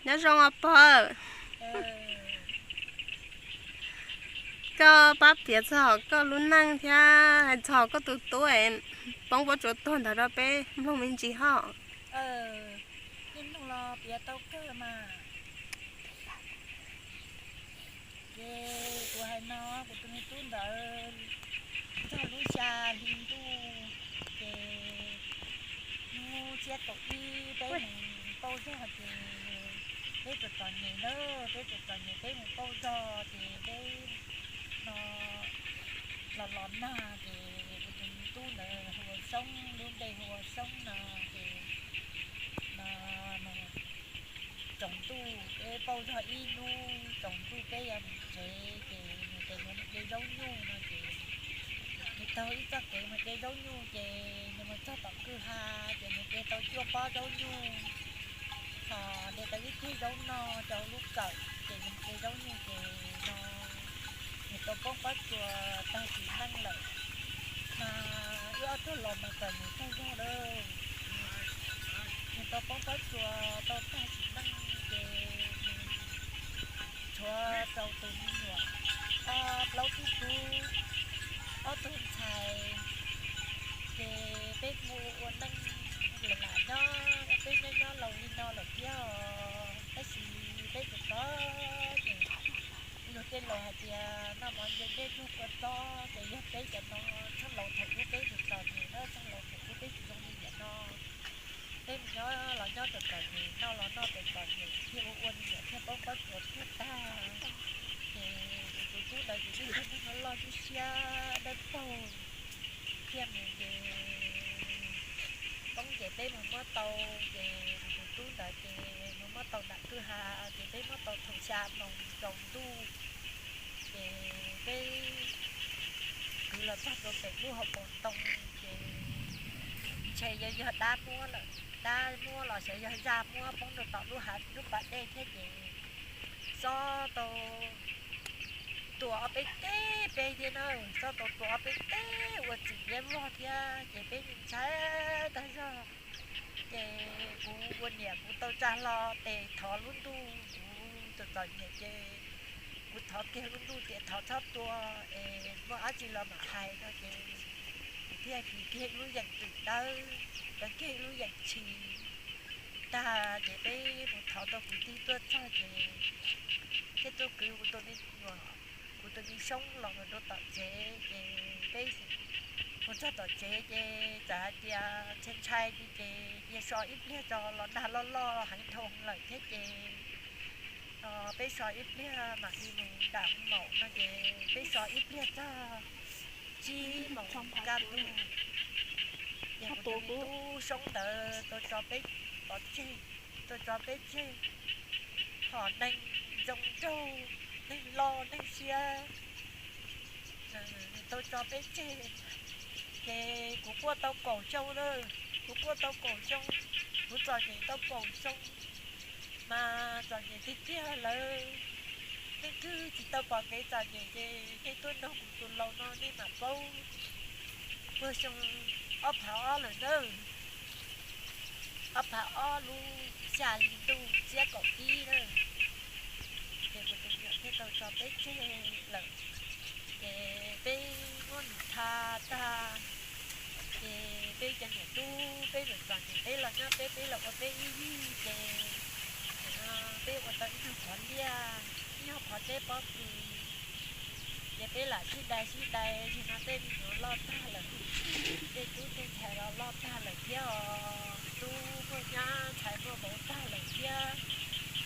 Nyob zoo os pog. Koj pab piav txog koj lub neej thiab hais txog koj tus tub poob pob tsuas tuag ntawd rau peb mloog me ntsis hos. Ces kuv hais no, kuv tus me tub ntawd txog lub xya hli ntuj, ces hnub tsiab kaum ib peb mus pauj zog, ces peb txom txom nyem na, peb txom txom nyem peb mus pauj zog, ces peb no los los nag, ces kuv tus me tub ntawd hu ua Soob, lub npe hu ua Soob no, ces no mus tsaus ntuj, peb pauj zog ib hnub tsaus ntuj peb yuav mus tsev, ces nws tias nws mus de zaub nyuj no, ces nws taug ib txoj kev mus de zaub nyuj, ces nws mus txog tom kwj ha, ces nws de tau cuaj pob zaub nyuj, ho de tau ib tug zaub noj rau lub kawm, ces nws mus de zaub nyuj, ces no nws tau poob pob tsuas tag sim neej lawm. Mas wb ob tug los mas txom nyem tag zog lawm. Nws tau poob pob tsuas tau tag sim neej, ces nws tshuav rau tus me nyuam ob plaub tug tub, ob tug ntxhais, ces peb kuj ua neej lam lam nyob, peb nyob nyob laus li no lawm thiab os, tab sis peb txom txom nyem. Luag tej laus hais tias noj mov ntse dej nrog kua txob, ces yog peb cov no txheej laus thaum ub peb txom txom nyem na, txheej laus thaum ub peb tsis zoo li nim no. Peb mus nyob los nyob txom txom nyem, noj los noj txom txom nyem, thiaj ua ua me nyuam thiaj poob pob tsuas tuag tag. Ces kuv tus tub ntawd ces yeej yog neeg loj loj siab siab dawb paug, thiaj mus ces poob ces peb mus muab tau, ces kuv tus tub ntawd ces mus muab tau nram kwj ha, ces peb muab tau thaum xya moos tsaus ntuj, ces peb kwv los txog rau pem lub hauv paus ntoo, ces ntshe yog yog dab muab lawm, dab muab los xyov yog zaj muab poob rau tom lub hav lub pas dej thiab, ces xob tau tua ob peb teg peb thiab na, xob tau tua ob peb teg ua txim liab vog thiab, ces peb ntshai tag zog. Ces kuv ua niam kuv tau tsa hlo tes thov lub ntuj, kuv txom txom nyem ces kuv thov kiag lub ntuj tias thov txhob tua es muaj dab tsi los mam hais no, ces kuv thiaj hliv kiag lub yeem twm dawb, rau kiag lub yeem tshis tag, ces peb mus thov tau kwv tij tuaj txog ces thiaj tuaj kwv kuv tus me nyuam, kuv tus me Soob los mus rau tom tsev, ces peb mus txog tom tsev ces txawm hais tias ntshai ntshai li ces cia so ib pliag tso los nag loj loj heev dhau lawm thiab, ces peb so ib pliag mam li mus nram maum no, ces peb so ib pliag txog tsib moos kaj ntug, ces kuv tus me tub Soob ntawd tau tso peb pov tseg, tau tso peb tseg, hom neeg zoo nraug, neeg loj neeg siab, nws tau tso peb tseg. Ces kuv quaj tau kaum xyoo na, kuv quaj tau kaum xyoo, kuv txom nyem tau kaum xyoo, mas txom nyem tiag tiag lawm. Nej twb tsis tau pom kev txom nyem ces nej tuaj nrog kuv tus laus no nej mam paub. Puag xyoo ob phav ob lawm na, ob phav ob lub xya hli ntuj xiab kaum ib na, ces kuv tus me nyuam thiaj tau tso peb tseg lawm. Ces peb muab nws tha tag, ces peb cov niam tub peb txom txom nyem peb los nyob peb, peb los ua peb ib yig, ces peb ua tau ib nyuag qhov liaj, ib nyuag qhov teb pob kws. Ces peb lam sib dai sib dai, nim no tej me nyuam loj tag lawm, tej tub tej ntxhais los loj tag lawm thiab os, tub muaj nyab ntxhais muaj vauv tag lawm thiab.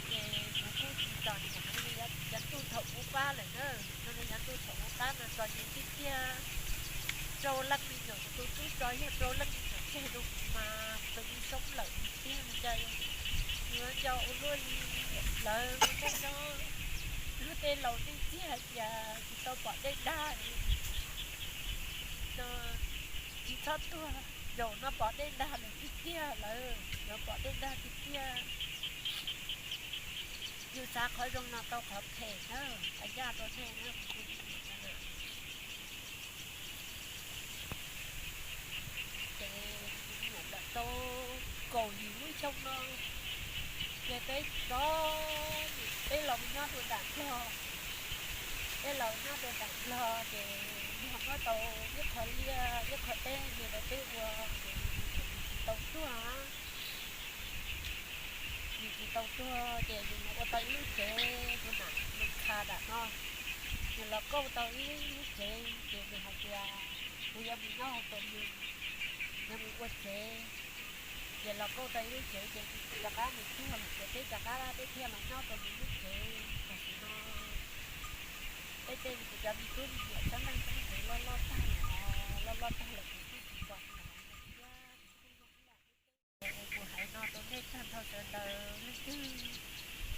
Ces kuv kuj tsis txom nyem heev li, yav ntuj thaum ub qab lawm na, no yav ntuj thaum ub qab mas txom nyem tiag tiag. Rau leej me nyuam kuv tus tub tso yog rau leej me nyuam tseg rau kuv mas kuv tus me Soob lawm tiag, nws nco, nws nco ua luaj li lawv ua neej nyob. Luag tej laus nej txiag hais tias tsis tau pom dej dag no, tsis txhob tuag, zaum no pom dej dag lawm tiag tiag lawm, zaum pom dej dag tiag tiag. Yus xav qhov zoo no tau qhov phem na, a yaj rau nej na, kuv tus me nyuam no na. Ces kuv tus me nyuam ntawm tau kaum yim lub xyoo no, Ces peb tso, peb los nyob rau nram Nplog, peb los nyob rau nram Nplog ces Nplog muab tau ib qho liaj ib qho teb ntawd rau peb ua, ces yus tsis tau tuag, yus tsis tau tuag ces yus mus ua tau ib lub tsev rau nram Nplog Qha nram no. Yus los kauj tau ib lub tsev ces nws hais tias kuv yuav mus nyob hauv Tuam Nws, yuav mus ua tsev. Ces los kauj tau ib lub tsev ces nws rov qab mus tuag lawm ces peb rov qab peb thiaj los nyob rau nws lub tsev. Tam sim no peb tej cov me tub me nyuam xeeb leej xeeb ntxwv loj loj tag lawm os, loj loj tag lawm kuv twb tsis pom nws hauv no thiab. Kuv hais no rau nej tag nrho sawv daws, leej twg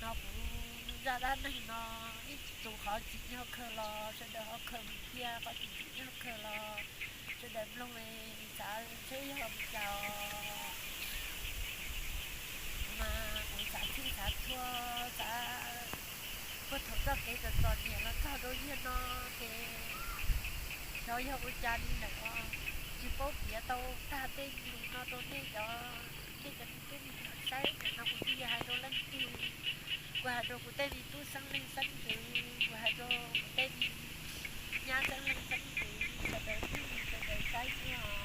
no kuv zaj dab neeg no, ib txhia qhov tsim nyog kawg los sawv daws ho khaws mus cia, qhov tsis tsim nyog kawg los sawv daws mloog xav seb yog li cas. Kuv mas kuv xav txhij xav txhua, xav puag thaum txoj kev txom txom nyem los txog rau yawg no ces xyov yog ua cas li lawm os, tsis paub piav tau tag tej lus no rau nej cov, nej cov me tub me nyuam saib. Tam no kuv twb yog hais rau leej twg, kuv hais rau kuv tej me tub xeeb leej xeeb ntxwv, kuv hais rau kuv tej me nyab xeeb leej xeeb ntxwv, sawv daws twg sawv daws saib xwb os.